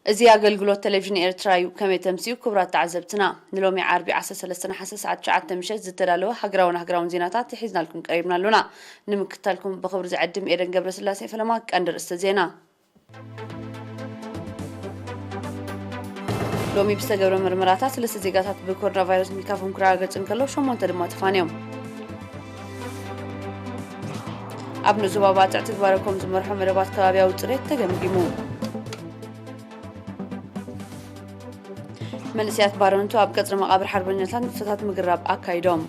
እዚ ኣገልግሎት ቴሌቪዥን ኤርትራ እዩ። ከመይ ተምስዩ? ክቡራት ተዓዘብትና፣ ንሎሚ ዓርቢ ዓሰርተ ሰለስተ ነሓሰ ሰዓት ትሽዓተ ምሸት ዝተዳለወ ሃገራውን ሃገራውን ዜናታት ሒዝናልኩም ቀሪብና ኣሎና። ንምክትታልኩም ብኽብሪ ዝዕድም ኤደን ገብረስላሴ ፈለማ። ቀንዲ ርእስተ ዜና። ሎሚ ብዝተገብረ ምርመራታት ሰለስተ ዜጋታት ብኮሮና ቫይረስ ምልካፎም ክረጋገጽ እንከሎ፣ ሸሞንተ ድማ ተፋንዮም። ኣብ ንኡስ ዞባ ባጽዕ ትግባረ ኮም ዝመርሖ መደባት ከባብያዊ ጽሬት ተገምጊሙ። መንእሰያት ባረንቱ ኣብ ቀጽሪ መቓብር ሓርበኛታት ንጥፈታት ምግራብ ኣካይዶም።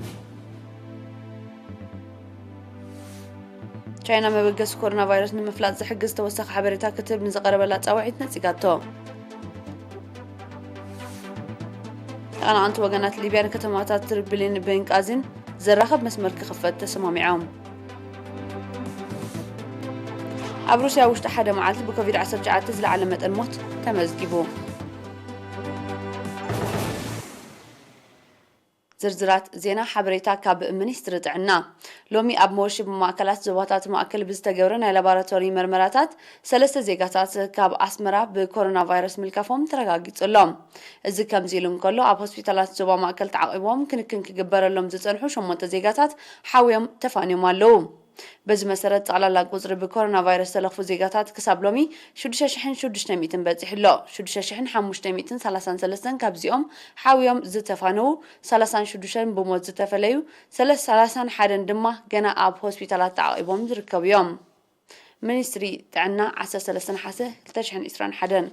ቻይና መበገሲ ኮሮና ቫይረስ ንምፍላጥ ዝሕግዝ ተወሳኺ ሓበሬታ ክትህብ ንዝቐረበላ ጻውዒት ነጺጋቶ። ተቐናቐንቲ ወገናት ሊብያ ንከተማታት ትሪፖሊን ቤንቃዚን ዘራኽብ መስመር ክኽፈት ተሰማሚዖም። ኣብ ሩስያ ውሽጢ ሓደ መዓልቲ ብኮቪድ ዓሰርተ ትሽዓተ ዝለዓለ መጠን ሞት ተመዝጊቡ። ዝርዝራት ዜና። ሓበሬታ ካብ ሚኒስትሪ ጥዕና። ሎሚ ኣብ መወሽቢ ማእከላት ዞባታት ማእከል ብዝተገብረ ናይ ላቦራቶሪ መርመራታት ሰለስተ ዜጋታት ካብ ኣስመራ ብኮሮና ቫይረስ ምልካፎም ተረጋጊጹ ኣሎ። እዚ ከምዚ ኢሉ እንከሎ፣ ኣብ ሆስፒታላት ዞባ ማእከል ተዓቒቦም ክንክን ክግበረሎም ዝጸንሑ ሸሞንተ ዜጋታት ሓውዮም ተፋንዮም ኣለዉ። በዚ መሰረት፣ ጠቕላላ ቁጽሪ ብኮሮና ቫይረስ ዝተለኽፉ ዜጋታት ክሳብ ሎሚ ሽዱሽተ ሽሕን ሽዱሽተ ሚእትን በጺሑ ኣሎ። ሽዱሽተ ሽሕን ሓሙሽተ ሚእትን ሰላሳን ሰለስተን ካብዚኦም ሓውዮም ዝተፋነዉ፣ ሰላሳን ሽዱሽተን ብሞት ዝተፈለዩ፣ ሰለ-፣ ሰላሳን ሓደን ድማ ገና ኣብ ሆስፒታላት ተዓቒቦም ዝርከቡ እዮም። ሚኒስትሪ ጥዕና፣ ዓሰርተ ሰለስተ ነሓሰ ክልተ ሽሕን ዕስራን ሓደን።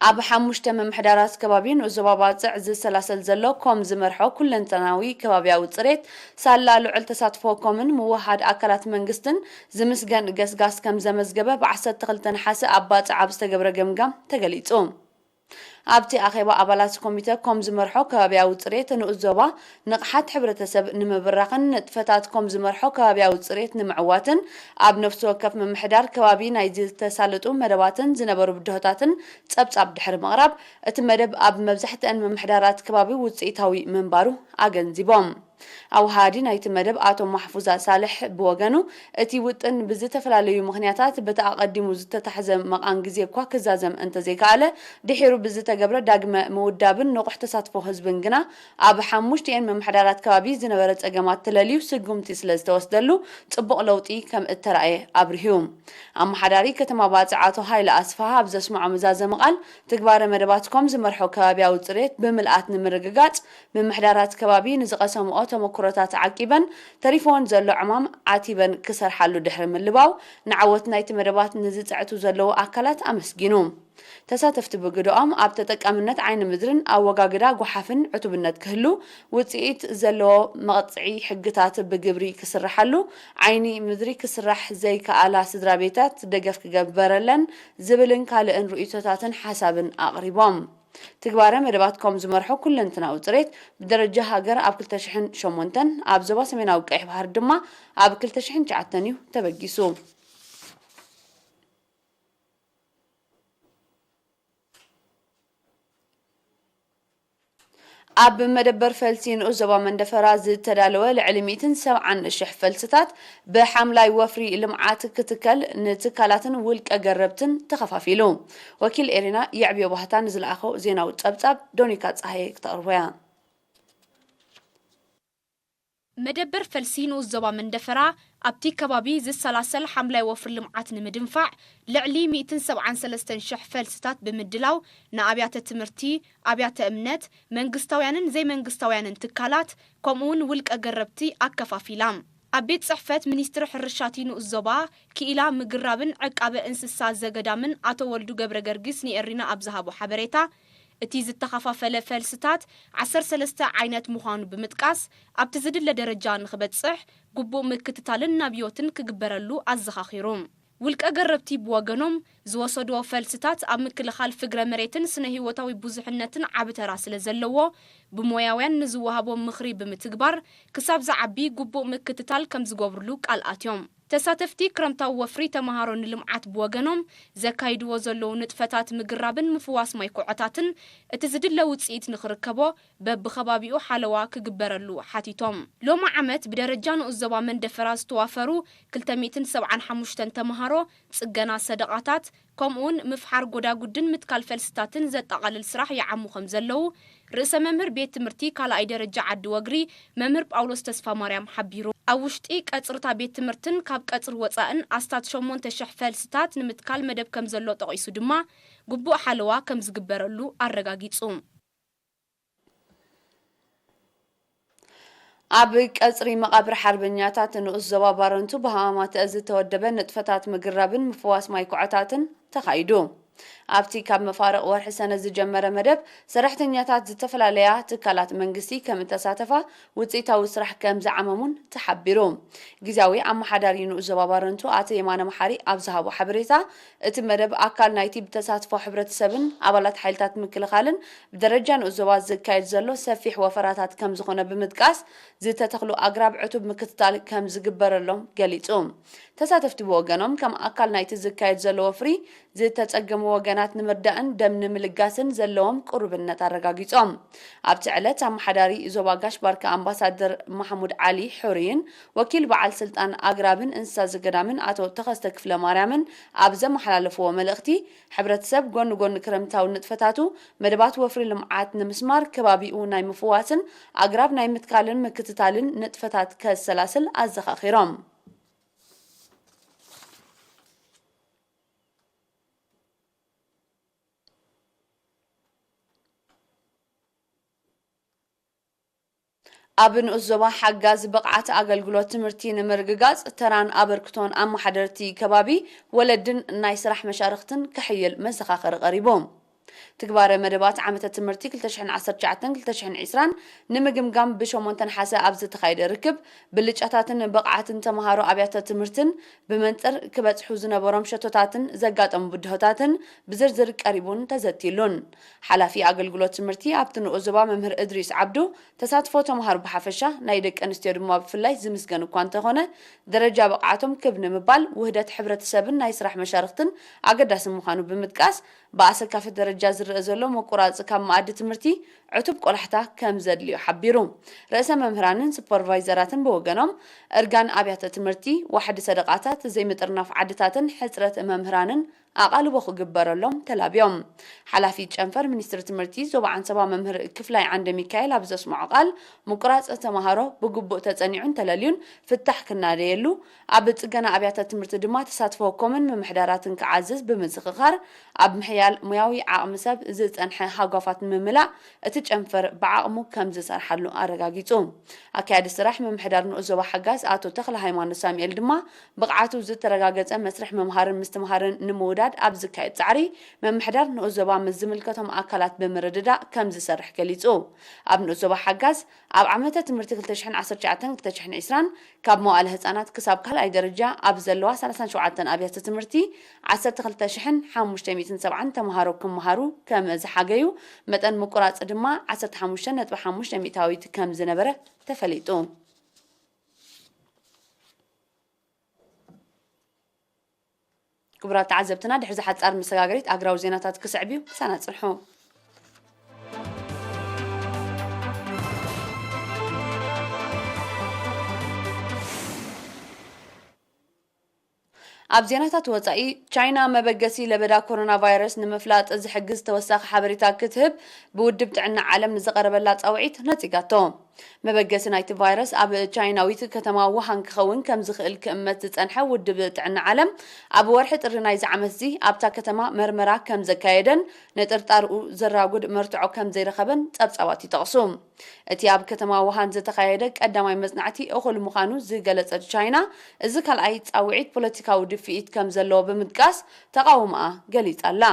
ኣብ ሓሙሽተ ምምሕዳራት ከባቢ ንኡስ ዞባ ባጽዕ ዝሰላሰል ዘሎ ኮም ዝመርሖ ኩለንተናዊ ከባብያዊ ጽሬት፣ ሳላ ልዑል ተሳትፎ ኮምን ምውሃድ ኣካላት መንግስትን ዝምስገን ገስጋስ ከም ዘመዝገበ ብ ዓሰርተ ክልተ ነሓሰ ኣብ ባጽዕ ኣብ ዝተገብረ ገምጋም ተገሊጹ። ኣብቲ ኣኼባ፣ ኣባላት ኮሚተ ኮም ዝመርሖ ከባብያዊ ጽሬት ንኡስ ዞባ ንቕሓት ሕብረተሰብ ንምብራኽን ንጥፈታት ኮም ዝመርሖ ከባብያዊ ጽሬት ንምዕዋትን ኣብ ነፍሲ ወከፍ ምምሕዳር ከባቢ ናይ ዝተሳለጡ መደባትን ዝነበሩ ብድሆታትን ጸብጻብ ድሕሪ ምቕራብ፣ እቲ መደብ ኣብ መብዛሕትአን ምምሕዳራት ከባቢ ውጽኢታዊ ምንባሩ ኣገንዚቦም። ኣወሃሃዲ ናይቲ መደብ ኣቶ ማሕፉዛ ሳልሕ ብወገኑ፣ እቲ ውጥን ብዝተፈላለዩ ምኽንያታት በቲ ኣቐዲሙ ዝተታሕዘ መቓን ግዜ እኳ ክዛዘም እንተዘይከኣለ፣ ድሒሩ ብዝተገብረ ዳግመ ምውዳብን ንቑሕ ተሳትፎ ህዝብን ግና፣ ኣብ ሓሙሽቲኤን ምምሕዳራት ከባቢ ዝነበረ ጸገማት ተለልዩ ስጉምቲ ስለ ዝተወስደሉ፣ ጽቡቕ ለውጢ ከም እተራእየ ኣብሪሁ። ኣመሓዳሪ ከተማ ባጽዕ ኣቶ ሃይለ ኣስፍሃ ኣብ ዘስምዖ መዛዘሚ ቃል፣ ትግባረ መደባት ኮም ዝመርሖ ከባብያዊ ጽሬት ብምልኣት ንምርግጋጽ፣ ምምሕዳራት ከባቢ ንዝቐሰምኦ ተመኩሮታት ዓቂበን ተሪፍወን ዘሎ ዕማም ዓቲበን ክሰርሓሉ ድሕሪ ምልባው፣ ንዓወት ናይቲ መደባት ንዝጽዕቱ ዘለዉ ኣካላት ኣመስጊኑ። ተሳተፍቲ ብግደኦም፣ ኣብ ተጠቃምነት ዓይኒ ምድርን ኣወጋግዳ ጓሓፍን ዕቱብነት ክህሉ፣ ውጽኢት ዘለዎ መቕጽዒ ሕግታት ብግብሪ ክስርሓሉ፣ ዓይኒ ምድሪ ክስራሕ ዘይከኣላ ስድራ ቤታት ደገፍ ክገበረለን ዝብልን ካልእን ርእይቶታትን ሓሳብን ኣቕሪቦም። ትግባረ መደባት ኮም ዝመርሖ ኩለንትናዊ ጽሬት ብደረጃ ሃገር ኣብ ክልተ ሽሕን ሸሞንተን፣ ኣብ ዞባ ሰሜናዊ ቀይሕ ባሕሪ ድማ ኣብ ክልተ ሽሕን ትሽዓተን እዩ ተበጊሱ። ኣብ መደበር ፈልሲ ንኡስ ዞባ መንደፈራ ዝተዳለወ ልዕሊ ሚእትን ሰብዓን ሽሕ ፈልስታት ብሓምላይ ወፍሪ ልምዓት ክትከል ንትካላትን ውልቀ ገረብትን ተኸፋፊሉ። ወኪል ኤሪና የዕብዮ ባህታ ንዝለኣኸው ዜናዊ ጸብጻብ ዶኒካ ጸሃየ ክተቕርቦ እያ። መደበር ፈልሲ ንኡስ ዞባ መንደፈራ ኣብቲ ከባቢ ዝሰላሰል ሓምላይ ወፍሪ ልምዓት ንምድንፋዕ ልዕሊ ሚእትን ሰብዓን ሰለስተን ሽሕ ፈልስታት ብምድላው ንኣብያተ ትምህርቲ፣ ኣብያተ እምነት፣ መንግስታውያንን ዘይመንግስታውያንን ትካላት ከምኡውን ውልቀ ገረብቲ ኣከፋፊላ። ኣብ ቤት ጽሕፈት ሚኒስትሪ ሕርሻቲ ንኡስ ዞባ ክኢላ ምግራብን ዕቃበ እንስሳ ዘገዳምን ኣቶ ወልዱ ገብረ ገርጊስ ንኤሪና ኣብ ዝሃቦ ሓበሬታ፣ እቲ ዝተኸፋፈለ ፈልስታት ዓሰርተ ሰለስተ ዓይነት ምዃኑ ብምጥቃስ፣ ኣብቲ ዝድለ ደረጃ ንኽበጽሕ ግቡእ ምክትታልን ናብዮትን ክግበረሉ ኣዘኻኺሩ። ውልቀ ገረብቲ ብወገኖም፣ ዝወሰድዎ ፈልስታት ኣብ ምክልኻል ፍግረ መሬትን ስነ ህይወታዊ ብዙሕነትን ዓቢ ተራ ስለ ዘለዎ፣ ብሞያውያን ንዝወሃቦም ምኽሪ ብምትግባር፣ ክሳብ ዝዓቢ ግቡእ ምክትታል ከም ዝገብርሉ ቃል ኣትዮም። ተሳተፍቲ ክረምታዊ ወፍሪ ተምሃሮ ንልምዓት ብወገኖም፣ ዘካይድዎ ዘለዉ ንጥፈታት ምግራብን ምፍዋስ ማይ ኩዖታትን፣ እቲ ዝድለ ውፅኢት ንኽርከቦ በብኸባቢኡ ሓለዋ ክግበረሉ ሓቲቶም። ሎሚ ዓመት ብደረጃ ንኡስ ዞባ መንደፈራ ዝተዋፈሩ ክልተ ሚእትን ሰብዓን ሓሙሽተን ተምሃሮ፣ ፅገና ሰደቓታት፣ ከምኡውን ምፍሓር ጎዳጉድን ምትካል ፈልስታትን ዘጠቓልል ስራሕ ይዓሙ ከም ዘለዉ፣ ርእሰ መምህር ቤት ትምህርቲ ካልኣይ ደረጃ ዓዲ ወግሪ መምህር ጳውሎስ ተስፋማርያም ሓቢሩ። ኣብ ውሽጢ ቀጽርታ ቤት ትምህርትን ካብ ቀጽሪ ወጻእን ኣስታት ሸሞንተ ሽሕ ፈልስታት ንምትካል መደብ ከም ዘሎ ጠቒሱ ድማ፣ ግቡእ ሓለዋ ከም ዝግበረሉ ኣረጋጊጹ። ኣብ ቀጽሪ መቓብር ሓርበኛታት ንኡስ ዞባ ባረንቱ ብሃማማተ ዝተወደበ ንጥፈታት ምግራብን ምፍዋስ ማይ ኩዖታትን ተኻይዱ። ኣብቲ ካብ መፋርቕ ወርሒ ሰነ ዝጀመረ መደብ፣ ሰራሕተኛታት ዝተፈላለያ ትካላት መንግስቲ ከም እተሳተፋ፣ ውጽኢታዊ ስራሕ ከም ዝዓመሙን ተሓቢሩ። ግዝያዊ ኣመሓዳሪ ንኡስ ዞባ ባረንቱ ኣቶ የማነ መሓሪ ኣብ ዝሃቦ ሓበሬታ፣ እቲ መደብ ኣካል ናይቲ ብተሳትፎ ሕብረተሰብን ኣባላት ሓይልታት ምክልኻልን ብደረጃ ንኡስ ዞባ ዝካየድ ዘሎ ሰፊሕ ወፈራታት ከም ዝኾነ ብምጥቃስ፣ ዝተተኽሉ ኣግራብ ዕቱብ ምክትታል ከም ዝግበረሎም ገሊጹ። ተሳተፍቲ ብወገኖም፣ ከም ኣካል ናይቲ ዝካየድ ዘሎ ወፍሪ፣ ዝተጸገሙ ወገናት ንምርዳእን ደም ንምልጋስን ዘለዎም ቅሩብነት ኣረጋጊጾም። ኣብቲ ዕለት፣ ኣመሓዳሪ ዞባ ጋሽ ባርካ ኣምባሳደር ማሕሙድ ዓሊ ሑሪን ወኪል በዓል ስልጣን ኣግራብን እንስሳ ዘገዳምን ኣቶ ተኸስተ ክፍለ ማርያምን ኣብ ዘመሓላለፍዎ መልእኽቲ፣ ሕብረተሰብ ጎኒ ጎኒ ክረምታዊ ንጥፈታቱ፣ መደባት ወፍሪ ልምዓት ንምስማር፣ ከባቢኡ ናይ ምፍዋስን ኣግራብ ናይ ምትካልን ምክትታልን ንጥፈታት ከሰላስል ኣዘኻኺሮም። ኣብ ንኡስ ዞባ ሓጋዝ ብቕዓት ኣገልግሎት ትምህርቲ ንምርግጋጽ ተራን ኣበርክቶን ኣመሓደርቲ ከባቢ፣ ወለድን ናይ ስራሕ መሻርኽትን ከሕይል መዘኻኸሪ ቀሪቡ። ትግባረ መደባት ዓመተ ትምህርቲ ክልተ ሽሕን ዓሰርተ ትሽዓተን ክልተ ሽሕን ዕስራን ንምግምጋም ብሸሞንተ ነሓሰ ኣብ ዝተኻየደ ርክብ፣ ብልጫታትን ብቕዓትን ተምሃሮ ኣብያተ ትምህርትን ብመንጽር ክበጽሑ ዝነበሮም ሸቶታትን ዘጋጠሙ ብድሆታትን ብዝርዝር ቀሪቡን ተዘትይሉን። ሓላፊ ኣገልግሎት ትምህርቲ ኣብቲ ንኡስ ዞባ መምህር እድሪስ ዓብዱ፣ ተሳትፎ ተምሃሮ ብሓፈሻ፣ ናይ ደቂ ኣንስትዮ ድማ ብፍላይ ዝምስገን እኳ እንተኾነ፣ ደረጃ ብቕዓቶም ክብ ንምባል ውህደት ሕብረተሰብን ናይ ስራሕ መሻርኽትን ኣገዳሲ ምዃኑ ብምጥቃስ፣ ብኣሰካፊ ደረጃ ዝረኣ ዘሎ ምቁራጽ ካብ መኣዲ ትምህርቲ ዕቱብ ቆላሕታ ከም ዘድልዮ ሓቢሩ። ርእሰ መምህራንን ሱፐርቫይዘራትን ብወገኖም፣ እርጋን ኣብያተ ትምህርቲ፣ ዋሕዲ ሰደቓታት፣ ዘይምጥርናፍ ዓድታትን ሕጽረት መምህራንን ኣቓልቦ ክግበረሎም ተላብዮም። ሓላፊ ጨንፈር ሚኒስትሪ ትምህርቲ ዞባ ዓንሰባ መምህር ክፍላይ ዓንደ ሚካኤል ኣብ ዘስምዖ ቃል፣ ምቁራጽ ተምሃሮ ብግቡእ ተጸኒዑን ተለልዩን ፍታሕ ክናደየሉ፣ ኣብ ጽገና ኣብያተ ትምህርቲ ድማ ተሳትፎ ኮምን ምምሕዳራትን ክዓዝዝ ብምዝኽኻር፣ ኣብ ምሕያል ሙያዊ ዓቕሚ ሰብ ዝጸንሐ ሃጓፋት ንምምላእ እቲ ጨንፈር ብዓቕሙ ከም ዝሰርሓሉ ኣረጋጊጹ። ኣካያዲ ስራሕ ምምሕዳር ንኡስ ዞባ ሓጋዝ ኣቶ ተኽለ ሃይማኖት ሳሙኤል ድማ፣ ብቕዓቱ ዝተረጋገጸ መስርሕ ምምሃርን ምስትምሃርን ንምውዳድ ኣብ ዝካየድ ጻዕሪ፣ ምምሕዳር ንኡስ ዞባ ምስ ዝምልከቶም ኣካላት ብምርድዳእ ከም ዝሰርሕ ገሊጹ። ኣብ ንኡስ ዞባ ሓጋዝ፣ ኣብ ዓመተ ትምህርቲ ክልተ ሽሕን ዓሰርተ ትሽዓተን ክልተ ሽሕን ዕስራን ካብ መዋእለ ህጻናት ክሳብ ካልኣይ ደረጃ ኣብ ዘለዋ ሰላሳን ሸውዓተን ኣብያተ ትምህርቲ ዓሰርተ ክልተ ሽሕን ሓሙሽተ ሚእትን ሰብዓን ተምሃሮ ክመሃሩ ከም ዝሓገዩ፣ መጠን ምቁራጽ ድማ ዓሰርተ ሓሙሽተ ነጥቢ ሓሙሽተ ሚእታዊት ከም ዝነበረ ተፈሊጡ። ክቡራት ተዓዘብትና፣ ድሕሪ እዚ ሓጻር መሰጋገሪት ኣህጉራዊ ዜናታት ክስዕብ እዩ። ምሳና ጽንሑ። ኣብ ዜናታት ወጻኢ፣ ቻይና መበገሲ ለበዳ ኮሮና ቫይረስ ንምፍላጥ ዝሕግዝ ተወሳኺ ሓበሬታ ክትህብ ብውድብ ጥዕና ዓለም ንዝቐረበላ ጻውዒት ነጺጋቶ። መበገሲ ናይቲ ቫይረስ ኣብ ቻይናዊት ከተማ ውሃን ክኸውን ከም ዝኽእል ክእመት ዝጸንሐ ውድብ ጥዕና ዓለም፣ ኣብ ወርሒ ጥሪ ናይዚ ዓመት'ዚ ኣብታ ከተማ መርመራ ከም ዘካየደን ንጥርጣርኡ ዘራጉድ መርትዖ ከም ዘይረኸበን ጸብጻባት ይጠቕሱ። እቲ ኣብ ከተማ ውሃን ዝተኻየደ ቀዳማይ መጽናዕቲ እኹል ምዃኑ ዝገለጸት ቻይና፣ እዚ ካልኣይ ጻውዒት ፖለቲካዊ ድፍኢት ከም ዘለዎ ብምጥቃስ ተቓውሞኣ ገሊጻ ኣላ።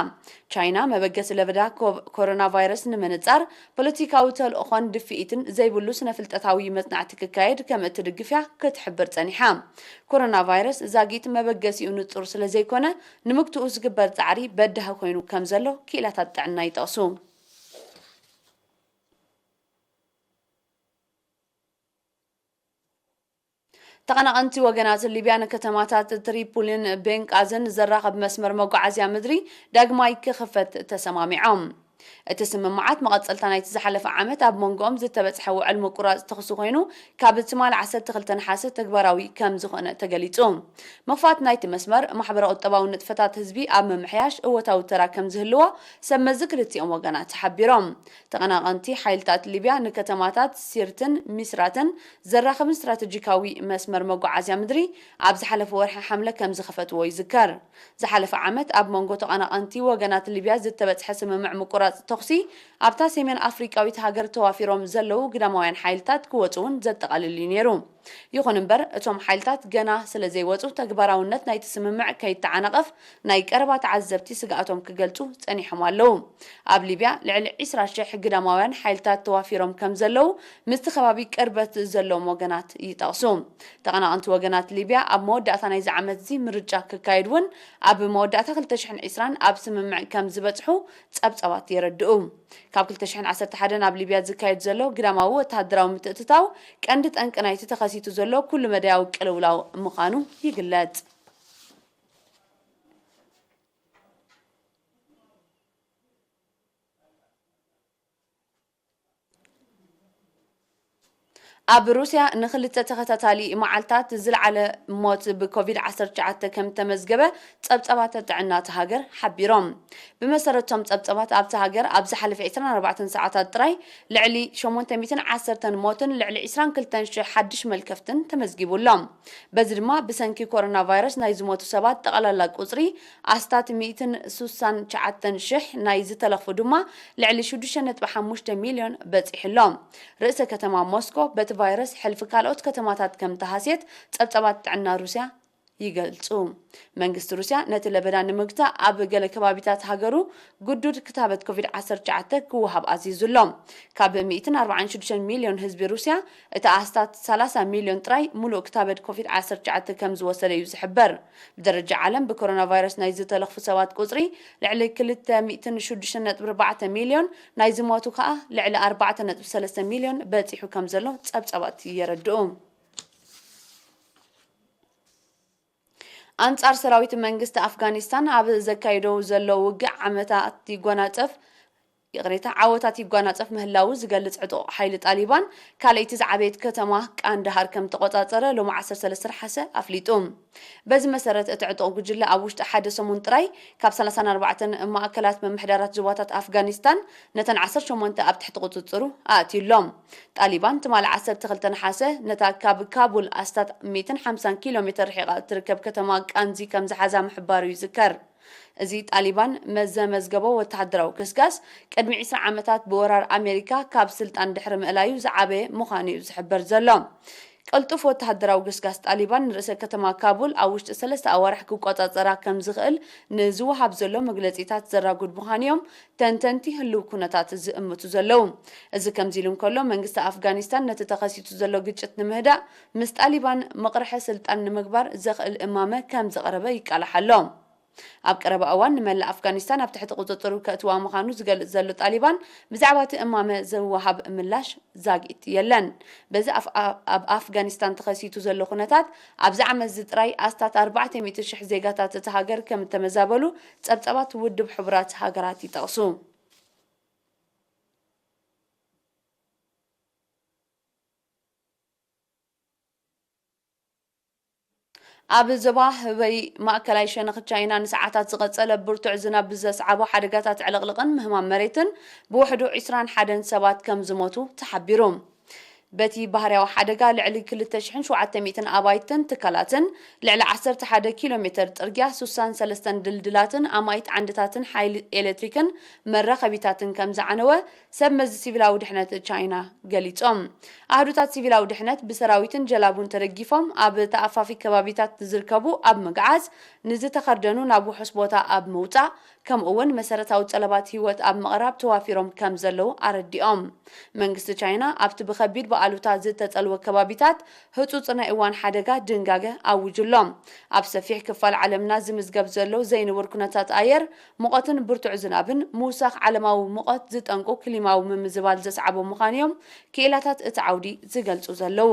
ቻይና መበገሲ ለበዳ ኮ-፣ ኮሮና ቫይረስ ንምንጻር ፖለቲካዊ ተልእኾን ድፍኢትን ዘይብሉ ስነ-ፍልጠታዊ መጽናዕቲ ክካየድ ከም እትድግፍ እያ ክትሕብር ጸኒሓ። ኮሮና ቫይረስ ዛጊት መበገሲኡ ንጹር ስለ ዘይኮነ፣ ንምግትኡ ዝግበር ጻዕሪ በዳሂ ኮይኑ ከም ዘሎ ክኢላታት ጥዕና ይጠቕሱ። ተቐናቐንቲ ወገናት ሊብያ ንከተማታት ትሪፖሊን ቤንቃዝን ዘራኽብ መስመር መጓዓዝያ ምድሪ ዳግማይ ክኽፈት ተሰማሚዖም። እቲ ስምምዓት መቐጸልታ ናይቲ ዝሓለፈ ዓመት ኣብ መንጎኦም ዝተበጽሐ ውዕል ምቁራጽ ተኹሲ ኮይኑ፣ ካብ ትማሊ ዓሰርተ ክልተ ነሓሰ ተግባራዊ ከም ዝኾነ ተገሊጹ። ምኽፋት ናይቲ መስመር፣ ማሕበረ ቁጠባዊ ንጥፈታት ህዝቢ ኣብ ምምሕያሽ እወታዊ ተራ ከም ዝህልዎ ሰብ መዚ ክልቲኦም ወገናት ሓቢሮም። ተቐናቐንቲ ሓይልታት ሊብያ ንከተማታት ሲርትን ሚስራትን ዘራኽብን ስትራተጂካዊ መስመር መጓዓዝያ ምድሪ ኣብ ዝሓለፈ ወርሒ ሓምለ ከም ዝኸፈትዎ ይዝከር። ዝሓለፈ ዓመት ኣብ መንጎ ተቐናቐንቲ ወገናት ሊብያ ዝተበጽሐ ስምምዕ ምቁራጽ ተኹሲ፣ ኣብታ ሰሜን ኣፍሪቃዊት ሃገር ተዋፊሮም ዘለዉ ግዳማውያን ሓይልታት ክወጹ እውን ዘጠቓልል እዩ ነይሩ። ይኹን እምበር፣ እቶም ሓይልታት ገና ስለ ዘይወጹ፣ ተግባራውነት ናይቲ ስምምዕ ከይተዓናቐፍ ናይ ቀረባ ተዓዘብቲ ስግኣቶም ክገልጹ ጸኒሖም ኣለዉ። ኣብ ሊብያ ልዕሊ ዕስራ ሽሕ ግዳማውያን ሓይልታት ተዋፊሮም ከም ዘለዉ ምስቲ ከባቢ ቅርበት ዘለዎም ወገናት ይጠቕሱ። ተቐናቐንቲ ወገናት ሊብያ ኣብ መወዳእታ ናይዚ ዓመት እዚ ምርጫ ክካየድ እውን ኣብ መወዳእታ ክልተ ሽሕን ዕስራን ኣብ ስምምዕ ከም ዝበጽሑ ጸብጻባት የረድኡ። ካብ ክልተ ሽሕን ዓሰርተ ሓደን ኣብ ሊብያ ዝካየድ ዘሎ ግዳማዊ ወተሃደራዊ ምትእትታው ቀንዲ ጠንቂ ናይቲ ተኸሲቱ ዘሎ ኩሉ መዳያዊ ቅልውላው ምዃኑ ይግለጽ። ኣብ ሩስያ ንኽልተ ተኸታታሊ መዓልታት ዝለዓለ ሞት ብኮቪድ ዓሰርተ ትሽዓተ ከም ተመዝገበ ጸብጻባት ጥዕና እታ ሃገር ሓቢሮም። ብመሰረት እቶም ጸብጻባት፣ ኣብታ ሃገር ኣብ ዝሓለፈ ዕስራን ኣርባዕተን ሰዓታት ጥራይ ልዕሊ ሸሞንተ ሚእትን ዓሰርተን ሞትን ልዕሊ ዕስራን ክልተን ሽሕ ሓድሽ መልከፍትን ተመዝጊቡ ኣሎ። በዚ ድማ ብሰንኪ ኮሮና ቫይረስ ናይ ዝሞቱ ሰባት ጠቕላላ ቁጽሪ ኣስታት ሚእትን ስሳን ትሽዓተን ሽሕ፣ ናይ ዝተለኽፉ ድማ ልዕሊ ሽዱሽተ ነጥቢ ሓሙሽተ ሚልዮን በጺሑ ኣሎ። ርእሰ ከተማ ሞስኮ በቲ ቫይረስ ሕልፊ ካልኦት ከተማታት ከም ተሃስየት ጸብጻባት ጥዕና ሩስያ ይገልጹ። መንግስቲ ሩስያ ነቲ ለበዳ ንምግታእ ኣብ ገለ ከባቢታት ሃገሩ ግዱድ ክታበት ኮቪድ ዓሰርተ ትሽዓተ ክወሃብ ኣዚዙ ኣሎ። ካብ ሚእትን ኣርባዓን ሽዱሽተን ሚልዮን ህዝቢ ሩስያ፣ እቲ ኣስታት ሰላሳ ሚልዮን ጥራይ ሙሉእ ክታበት ኮቪድ ዓሰርተ ትሽዓተ ከም ዝወሰደ እዩ ዝሕበር። ብደረጃ ዓለም ብኮሮና ቫይረስ ናይ ዝተለኽፉ ሰባት ቁጽሪ ልዕሊ ክልተ ሚእትን ሽዱሽተን ነጥቢ ኣርባዕተ ሚልዮን፣ ናይ ዝሞቱ ከኣ ልዕሊ ኣርባዕተ ነጥቢ ሰለስተ ሚልዮን በጺሑ ከም ዘሎ ጸብጻባት የረድኡ። ኣንጻር ሰራዊት መንግስቲ ኣፍጋኒስታን ኣብ ዘካይዶ ዘሎ ውግእ ዓመታት ይጓናጸፍ፣ ይቕሬታ፣ ዓወታት ይጓናጸፍ ምህላዉ ዝገልጽ ዕጡቕ ሓይሊ ጣሊባን፣ ካልኣይቲ ዝዓበየት ከተማ ቃንዳሃር ከም ተቖጻጸረ ሎሚ ዓሰርተ ሰለስተ ነሓሰ ኣፍሊጡ። በዚ መሰረት፣ እቲ ዕጡቕ ጉጅለ ኣብ ውሽጢ ሓደ ሰሙን ጥራይ ካብ ሰላሳን ኣርባዕተን ማእከላት ምምሕዳራት ዞባታት ኣፍጋኒስታን ነተን ዓሰርተ ሸሞንተ ኣብ ትሕቲ ቁጽጽሩ ኣእትዩ ኣሎ። ጣሊባን ትማሊ ዓሰርተ ክልተ ነሓሰ ነታ ካብ ካቡል ኣስታት ሚእትን ሓምሳን ኪሎ ሜተር ርሒቓ እትርከብ ከተማ ቃንዚ ከም ዝሓዛ ምሕባሩ ይዝከር። እዚ ጣሊባን መዘመዝገቦ ወተሃደራዊ ገስጋስ፣ ቅድሚ ዕስራ ዓመታት ብወራር ኣሜሪካ ካብ ስልጣን ድሕሪ ምእላዩ ዝዓበየ ምዃኑ እዩ ዝሕበር ዘሎ። ቅልጡፍ ወተሃደራዊ ገስጋስ ጣሊባን ንርእሰ ከተማ ካቡል ኣብ ውሽጢ ሰለስተ ኣዋርሕ ክቆጻጸራ ከም ዝኽእል ንዝወሃብ ዘሎ መግለጺታት ዘራጉድ ምዃኑ እዮም ተንተንቲ ህልው ኩነታት ዝእምቱ ዘለዉ። እዚ ከምዚ ኢሉ እንከሎ፣ መንግስቲ ኣፍጋኒስታን ነቲ ተኸሲቱ ዘሎ ግጭት ንምህዳእ ምስ ጣሊባን ምቕርሐ ስልጣን ንምግባር ዘኽእል እማመ ከም ዘቕረበ ይቃላሕ ኣሎ። ኣብ ቀረባ እዋን ንመላእ ኣፍጋኒስታን ኣብ ትሕቲ ቁጽጽሩ ከእትዋ ምዃኑ ዝገልጽ ዘሎ ጣሊባን፣ ብዛዕባ እቲ እማመ ዝወሃብ ምላሽ ዛጊት የለን። በዚ ኣፍ-፣ ኣብ ኣፍጋኒስታን ተኸሲቱ ዘሎ ኩነታት፣ ኣብዚ ዓመት እዚ ጥራይ ኣስታት ኣርባዕተ ሚእቲ ሽሕ ዜጋታት እታ ሃገር ከም እተመዛበሉ ጸብጻባት ውድብ ሕቡራት ሃገራት ይጠቕሱ። ኣብ ዞባ ህበይ ማእከላይ ሸነኽ ቻይና ንሰዓታት ዝቐጸለ ብርቱዕ ዝናብ ብዘስዓቦ ሓደጋታት ዕልቕልቕን ምህማም መሬትን ብውሕዱ ዕስራን ሓደን ሰባት ከም ዝሞቱ ተሓቢሩ። በቲ ባህርያዊ ሓደጋ ልዕሊ ክልተ ሽሕን ሸውዓተ ሚእትን ኣባይትን ትካላትን ልዕሊ ዓሰርተ ሓደ ኪሎ ሜተር ጽርግያ፣ ስሳን ሰለስተን ድልድላትን ኣማኢት ዓንድታትን ሓይሊ ኤሌክትሪክን መራኸቢታትን ከም ዝዓነወ ሰብ መዚ ሲቪላዊ ድሕነት ቻይና ገሊጾም። ኣህዱታት ሲቪላዊ ድሕነት ብሰራዊትን ጀላቡን ተደጊፎም ኣብ ተኣፋፊ ከባቢታት ዝርከቡ ኣብ ምግዓዝ፣ ንዝተኸርደኑ ናብ ውሑስ ቦታ ኣብ ምውጻእ፣ ከምኡ እውን መሰረታዊ ጠለባት ህይወት ኣብ ምቕራብ ተዋፊሮም ከም ዘለዉ ኣረዲኦም። መንግስቲ ቻይና ኣብቲ ብኸቢድ ብኣሉታ ዝተጸልወ ከባቢታት ህጹጽ ናይ እዋን ሓደጋ ድንጋገ ኣዊጁ ኣሎ። ኣብ ሰፊሕ ክፋል ዓለምና ዝምዝገብ ዘሎ ዘይንቡር ኩነታት ኣየር፣ ሙቐትን ብርቱዕ ዝናብን ምውሳኽ ዓለማዊ ሙቐት ዝጠንቁ ክሊማዊ ምምዝባል ዘስዓቦ ምዃኑ እዮም ክኢላታት እቲ ዓውዲ ዝገልጹ ዘለዉ።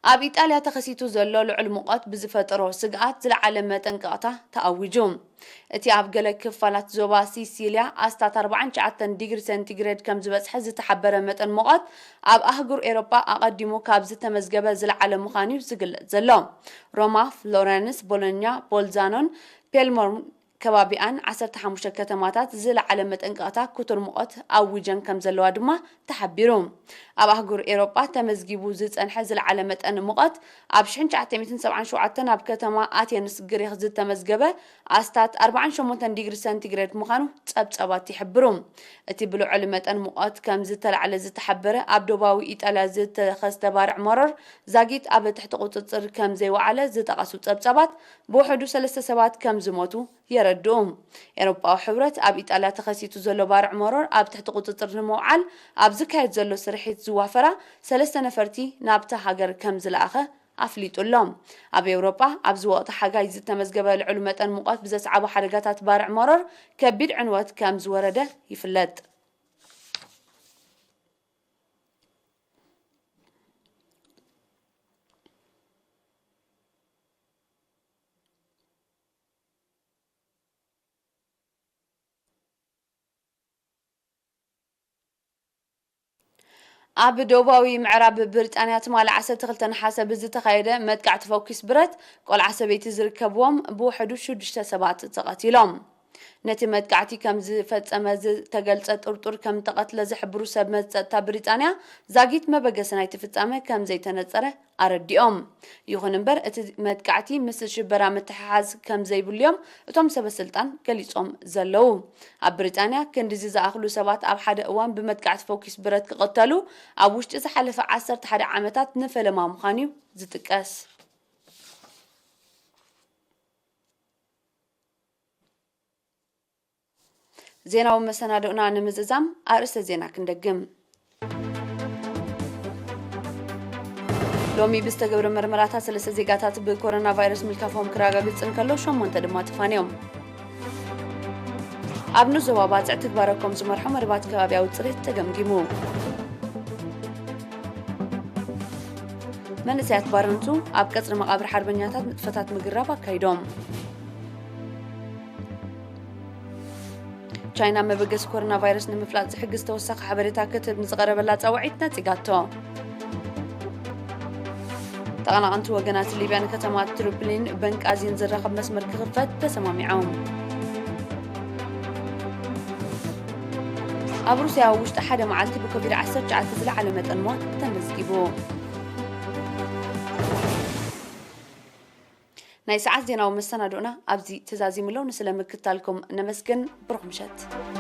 ኣብ ኢጣልያ ተኸሲቱ ዘሎ ልዑል ሙቐት ብዝፈጠሮ ስግኣት ዝለዓለ መጠንቀቕታ ተኣዊጁ። እቲ ኣብ ገለ ክፋላት ዞባ ሲሲልያ ኣስታት ኣርባዓን ትሽዓተን ዲግሪ ሰንቲግሬድ ከም ዝበጽሐ ዝተሓበረ መጠን ሙቐት፣ ኣብ ኣህጉር ኤውሮጳ ኣቐዲሙ ካብ ዝተመዝገበ ዝለዓለ ምዃኑ እዩ ዝግለጽ ዘሎ። ሮማ፣ ፍሎረንስ፣ ቦሎኛ፣ ቦልዛኖን ፔልሞርን ከባቢኣን ዓሰርተ ሓሙሽተ ከተማታት ዝለዓለ መጠንቀቕታ ክቱር ሙቐት ኣዊጀን ከም ዘለዋ ድማ ተሓቢሩ። ኣብ ኣህጉር ኤውሮጳ ተመዝጊቡ ዝጸንሐ ዝለዓለ መጠን ሙቐት፣ ኣብ ሽሕን ትሽዓተ ሚእትን ሰብዓን ሸውዓተን ኣብ ከተማ ኣቴንስ ግሪኽ ዝተመዝገበ ኣስታት ኣርባዓን ሸሞንተን ዲግሪ ሰንቲግሬድ ምዃኑ ጸብጻባት ይሕብሩ። እቲ ብልዑል መጠን ሙቐት ከም ዝተላዕለ ዝተሓበረ ኣብ ደቡባዊ ኢጣልያ ዝተኸስተ ባርዕ መሮር ዛጊት ኣብ ትሕቲ ቁጽጽር ከም ዘይወዓለ ዝጠቐሱ ጸብጻባት፣ ብውሕዱ ሰለስተ ሰባት ከም ዝሞቱ የረድኡ። ኤውሮጳዊ ሕብረት ኣብ ኢጣልያ ተኸሲቱ ዘሎ ባርዕ መሮር ኣብ ትሕቲ ቁጽጽር ንምውዓል ኣብ ዝካየድ ዘሎ ስርሒት ዝዋፈራ ሰለስተ ነፈርቲ ናብታ ሃገር ከም ዝለኣኸ ኣፍሊጡ ኣሎ። ኣብ ኤውሮጳ ኣብዚ ወቕቲ ሓጋይ ዝተመዝገበ ልዑል መጠን ሙቐት ብዘስዓቦ ሓደጋታት ባርዕ መሮር ከቢድ ዕንወት ከም ዝወረደ ይፍለጥ። ኣብ ደቡባዊ ምዕራብ ብሪጣንያ ትማሊ ዓሰርተ ክልተ ነሓሰ ብዝተኻየደ መጥቃዕቲ ፈኲስ ብረት፣ ቆልዓ ሰበይቲ ዝርከብዎም ብውሕዱ ሽዱሽተ ሰባት ተቐቲሎም። ነቲ መጥቃዕቲ ከም ዝፈጸመ ዝተገልጸ ጥርጡር ከም ተቐትለ ዝሕብሩ ሰብ መዚ ጸጥታ ብሪጣንያ፣ ዛጊት መበገሲ ናይቲ ፍጻመ ከም ዘይተነጸረ ኣረዲኦም። ይኹን እምበር፣ እቲ መጥቃዕቲ ምስ ሽበራ ምትሕሓዝ ከም ዘይብሉ'ዮም እቶም ሰበ ስልጣን ገሊጾም ዘለዉ። ኣብ ብሪጣንያ ክንድዚ ዝኣኽሉ ሰባት ኣብ ሓደ እዋን ብመጥቃዕቲ ፈኲስ ብረት ክቕተሉ፣ ኣብ ውሽጢ ዝሓለፈ ዓሰርተ ሓደ ዓመታት ንፈለማ ምዃኑ'ዩ ዝጥቀስ። ዜናዊ መሰናድኦና ንምዝዛም ኣርእስተ ዜና ክንደግም። ሎሚ ብዝተገብረ መርመራታት ሰለስተ ዜጋታት ብኮሮና ቫይረስ ምልካፎም ክረጋገጽ እንከሎ፣ ሸሞንተ ድማ ተፋንዮም። ኣብ ንዞባ ባጽዕ ትግባረ ኮም ዝመርሖ መደባት ከባብያዊ ጽሬት ተገምጊሙ። መንእሰያት ባረንቱ ኣብ ቀጽሪ መቓብር ሓርበኛታት ንጥፈታት ምግራብ ኣካይዶም። ቻይና መበገሲ ኮሮና ቫይረስ ንምፍላጥ ዝሕግዝ ተወሳኺ ሓበሬታ ክትህብ ንዝቐረበላ ጻውዒት ነጺጋቶ። ተቐናቐንቲ ወገናት ሊብያ ንከተማ ትሪፖሊን በንቃዚን ዝራኸብ መስመር ክኽፈት ተሰማሚዖም። ኣብ ሩስያ ኣብ ውሽጢ ሓደ መዓልቲ ብኮቪድ ዓሰርተ ትሽዓተ ዝለዓለ መጠን ሞት ተመዝጊቡ። ናይ ሰዓት ዜናዊ መሰናድኦና ኣብዚ ተዛዚሙ ኣሎ። ንስለ ምክታልኩም ነመስግን። ብሩኽ ምሸት።